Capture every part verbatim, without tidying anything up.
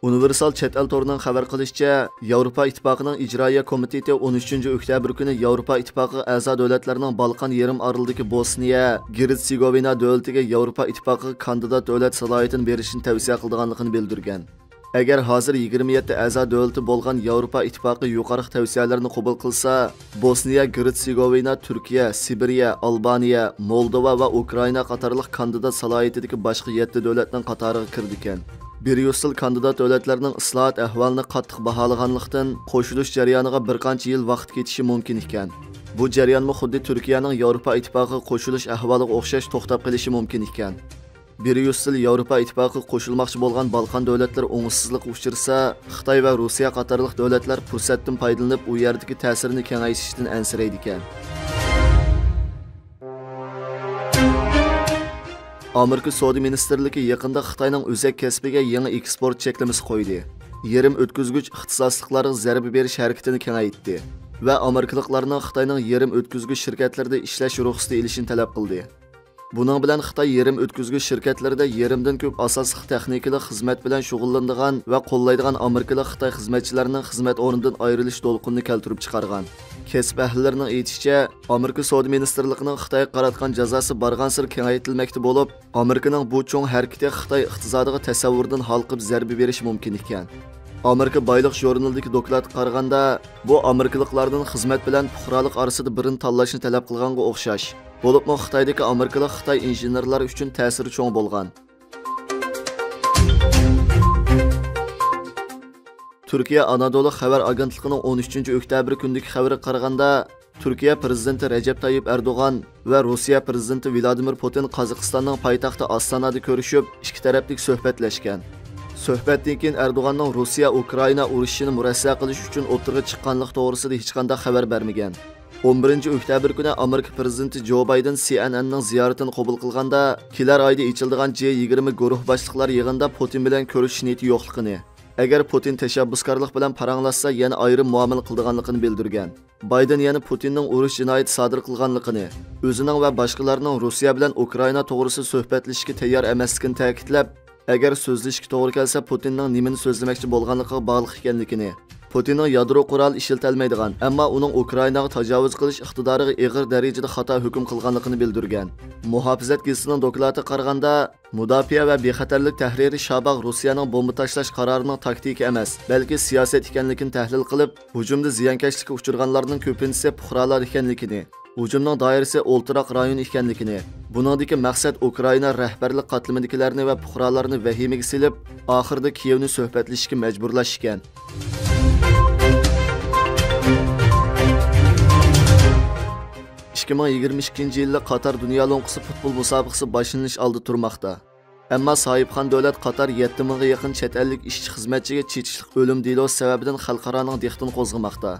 ئۇنىۋېرسال چەت ئەل تورىنىڭ خەۋەر قىلىشىچە، ياۋروپا ئىتتىپاقىنىڭ ئىجرائىيە كومىتېتى ئون ئۈچىنچى ئۆكتەبىر كۈنى ياۋروپا ئىتتىپاقىغا ئەزا دۆلەتلەرنىڭ بالقان يېرىم ئارىلىدىكى بوسنىيە، گېرتسېگوۋىنا دۆلىتىگە ياۋروپا ئىتتىپاقىغا كاندىدات دۆلەت سالاھىيىتىنى بېرىشنى تەۋسىيە قىلىدىغانلىقىنى بىلدۈرگەن. ئەگەر ھازىر يىگىرمە يەتتە ئەزا دۆلىتى بولغان ياۋروپا ئىتتىپاقى يۇقىرىقى تەۋسىيەلەرنى قوبۇل قىلسا، بوسنىيە، گېرتسېگوۋىنا، تۈركىيە، سىبىرىيە، ئالبانىيە، مولدوۋا ۋە ئۇكرائىنا قاتارلىق كاندىدات سالاھىيىتىدىكى باشقا يەتتە دۆلەتنىڭ قاتارىغا كىرىدىكەن. بىر يۈز يىل كاندىدات دۆلەتلەرنىڭ ئىسلاھات ئەھۋالىنى قاتتىق باھالىغانلىقتىن، قوشۇلۇش جەريانىغا بىر قانچە يىل ۋاقىت كېتىشى مۇمكىن ئىكەن. بۇ جەريانمۇ خۇددى تۈركىيەنىڭ ياۋروپا ئىتتىپاقىغا قوشۇلۇش ئەھۋالىغا ئوخشاش توختاپ قېلىشى مۇمكىن ئىكەن. بىر يۈز يىل ياۋروپا ئىتتىپاقىغا قوشۇلماقچى بولغان بالقان دۆلەتلىرى ئوڭۇشسىزلىققا ئۇچرىسا، خىتاي ۋە روسىيە قاتارلىق دۆلەتلەر پۇرسەتتىن پايدىلىنىپ، ئۇ يەردىكى تەسىرىنى كېڭەيتىشتىن ئەنسىرەيدىكەن. ئامېرىكا سودا مىنىستىرلىكى يېقىندا خىتاينىڭ ئۆزەك كەسپىگە يېڭى ئېكسپورت چەكلىمىسى قويدى. يېرىم ئۆتكۈزگۈچ ئىختىساسلىقلارغا زەربە بېرىش ھەرىكىتىنى كېڭەيتتى ۋە ئامېرىكىلىقلارنىڭ خىتاينىڭ يېرىم ئۆتكۈزگۈچ شىركەتلىرىدە ئىشلەش رۇخسىتى ئېلىشىنى تەلەپ قىلدى. بۇنىڭ بىلەن خىتاي يېرىم ئۆتكۈزگۈچ شىركەتلىرىدە يېرىمدىن كۆپ ئاساسلىق تېخنىكىلىق خىزمەت بىلەن شۇغۇللىنىدىغان ۋە قوللايدىغان ئامېرىكىلىق خىتاي خىزمەتچىلەرنىڭ خىزمەت ئورنىدىن ئايرىلىش دولقۇنىنى كەلتۈرۈپ چىقارغان. كەسىپ ئەھلىلىرىنىڭ ئېيتىشىچە، ئامېرىكا سودا مىنىستىرلىقىنىڭ خىتايغا قاراتقان جازاسى بارغانسېرى كېڭەيتىلمەكتە بولۇپ، ئامېرىكىنىڭ بۇ چوڭ ھەرىكىتى خىتاي ئىقتىسادىغا تەسەۋۋۇردىن ھالقىپ زەربە بېرىشى مۇمكىن ئىكەن. ئامېرىكا بايلىق ژۇرنىلىدىكى دوكلاتقا قارىغاندا، بۇ ئامېرىكىلىقلاردىن خىزمەت بىلەن پۇقرالىق ئارىسىدا بىرنى تاللاشنى تەلەپ قىلغانغا ئوخشاش. بولۇپمۇ خىتايدىكى ئامېرىكىلىق خىتاي ئىنژېنېرلار ئۈچۈن تەسىرى چوڭ بولغان. تۈركىيە ئانادولۇ خەۋەر ئاگېنتلىقىنىڭ ئون ئۈچىنچى ئۆكتەبىر كۈنىدىكى خەۋىرىگە قارىغاندا، تۈركىيە پىرېزىدېنتى رەجەپ تايىپ ئەردوغان ۋە روسىيە پىرېزىدېنتى ۋلادىمىر پۇتىن قازاقىستاننىڭ پايتەختى ئاستانادا كۆرۈشۈپ، ئىككى تەرەپلىك سۆھبەتلەشكەن. سۆھبەتتىن كېيىن ئەردوغاننىڭ روسىيە ئۇكرائىنا ئۇرۇشىنى مۇرەسسە قىلىش ئۈچۈن ئوتتۇرىغا چىققانلىقى توغرىسىدا ھېچقانداق خەۋەر بەرمىگەن. ئون بىرىنچى ئۆكتەبىر كۈنى ئامېرىكا پىرېزىدېنتى جو بايدېن سى ئېن ئېننىڭ زىيارىتىنى قوبۇل قىلغاندا، كېلەر ئايدا ئېچىلىدىغان جى يىگىرمە گۇرۇھ باشلىقلار يىغىنىدا پۇتىن بىلەن كۆرۈشۈش نىيىتى يوقلۇقىنى، ئەگەر پۇتىن تەشەببۇسكارلىق بىلەن پاراڭلاشسا، يەنە ئايرىم مۇئامىلە قىلىدىغانلىقىنى بىلدۈرگەن. بايدېن يەنە پۇتىننىڭ ئۇرۇش جىنايىتى سادىر قىلغانلىقىنى، ئۆزىنىڭ ۋە باشقىلارنىڭ روسىيە بىلەن ئۇكرائىنا توغرىسىدا سۆھبەتلىشىشكە تەييار ئەمەسلىكىنى تەكىتلەپ، ئەگەر سۆزلىشىشكە توغرا كەلسە، پۇتىننىڭ نېمىنى سۆزلىمەكچى بولغانلىقىغا باغلىق ئىكەنلىكىنى، پۇتىننىڭ يادرو قورالى ئىشلىتەلمەيدىغان، ئەمما ئۇنىڭ ئۇكرائىناغا تاجاۋۇز قىلىش ئىقتىدارىغا ئېغىر دەرىجىدە خاتا ھۆكۈم قىلغانلىقىنى بىلدۈرگەن. مۇھاپىزەت گېزىتىنىڭ دوكلاتىغا قارىغاندا، مۇداپىئە ۋە بىخەتەرلىك تەھرىرى شاباغ روسىيەنىڭ بومبا تاشلاش قارارىنىڭ تاكتىكا ئەمەس، بەلكى سىياسەت ئىكەنلىكىنى تەھلىل قىلىپ، ھۇجۇمدا زىيانكەشلىككە ئۇچرىغانلارنىڭ كۆپىنچىسى پۇقرالار ئىكەنلىكىنى، ھۇجۇمنىڭ دائىرىسى ئولتۇراق رايون ئىكەنلىكىنى، بۇنىڭدىكى مەقسەت ئۇكرائىنا رەھبەرلىك قاتلىمىدىكىلەرنى ۋە پۇقرالارنى ۋەھىمىگە سېلىپ، ئاخىرىدا كىيېۋنى سۆھبەتلىشىشكە مەجبۇرلاش ئىكەن. ئىككى مىڭ يىگىرمە ئىككىنچى يىللىق قاتار دۇنيا لوڭقىسى پۇتبول مۇسابىقىسى باشلىنىش ئالدىدا تۇرماقتا. ئەمما ساھىبخان دۆلەت قاتار يەتتە مىڭغا يېقىن چەت ئەللىك ئىشچى خىزمەتچىگە چېتىشلىق ئۆلۈم دېلوسى سەۋەبىدىن خەلقئارانىڭ دىققىتىنى قوزغىماقتا.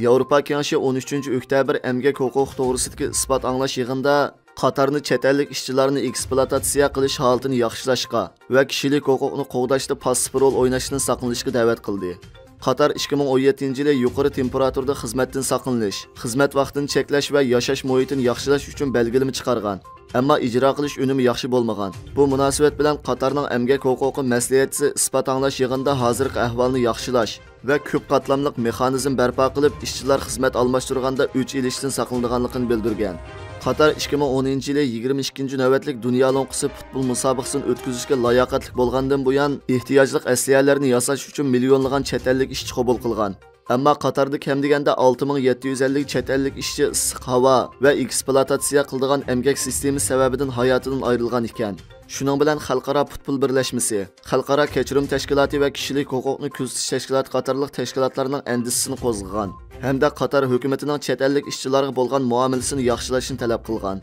ياۋروپا كېڭىشى ئون ئۈچىنچى ئۆكتەبىر ئەمگەك ھوقۇقى توغرىسىدىكى ئىسپات ئاڭلاش يىغىنىدا قاتارنى چەت ئەللىك ئىشچىلارنى ئېكسپلۇئاتاتسىيە قىلىش ھالىتىنى ياخشىلاشقا ۋە كىشىلىك ھوقۇقنى قوغداشتا پاسسىپ رول ئويناشتىن ساقلىنىشقا دەۋەت قىلدى. قاتار ئىككى مىڭ ئون يەتتىنچى يىلى يۇقىرى تېمپېراتۇرىدا خىزمەتتىن ساقلىنىش، خىزمەت ۋاقتىنى چەكلەش ۋە ياشاش مۇھىتىنى ياخشىلاش ئۈچۈن بەلگىلىمە چىقارغان. ئەمما ئىجرا قىلىش ئۈنۈمى ياخشى بولمىغان. بۇ مۇناسىۋەت بىلەن قاتارنىڭ ئەمگەك ھوقۇقى مەسلىھەتچىسى ئىسپات ئاڭلاش يىغىنىدا ھازىرقى ئەھۋالنى ياخشىلاش ۋە كۆپ قاتلاملىق مېخانىزم بەرپا قىلىپ، ئىشچىلار خىزمەت ئالماشتۇرغاندا ئۆچ ئېلىشتىن ساقلىنىدىغانلىقىنى بىلدۈرگەن. قاتار ئىككى مىڭ ئونىنچى يىلى يىگىرمە ئىككىنچى نۆۋەتلىك دۇنيا لوڭقىسى پۇتبول مۇسابىقىسىنى ئۆتكۈزۈشكە لاياقەتلىك بولغاندىن بۇيان، ئېھتىياجلىق ئەسلىھەلەرنى ياساش ئۈچۈن مىليونلىغان چەت ئەللىك ئىشچى قوبۇل قىلغان. ئەمما قاتاردا كەم دېگەندە ئالتە مىڭ يەتتە يۈز ئەللىك چەت ئەللىك ئىشچى ئىسسىق ھاۋا ۋە ئېكسپلۇئاتاتسىيە قىلىدىغان ئەمگەك سىستېمىسى سەۋەبىدىن ھاياتىدىن ئايرىلغان ئىكەن. شۇنىڭ بىلەن خەلقئارا پۇتبول بىرلەشمىسى، خەلقئارا كەچۈرۈم تەشكىلاتى ۋە كىشىلىك ھوقۇقنى كۆزىتىش تەشكىلاتى قاتارلىق تەشكىلاتلارنىڭ ئەندىشىسىنى قوزغىغان ھەمدە قاتار ھۆكۈمىتىنىڭ چەت ئەللىك ئىشچىلارغا بولغان مۇئامىلىسىنى ياخشىلاشنى تەلەپ قىلغان.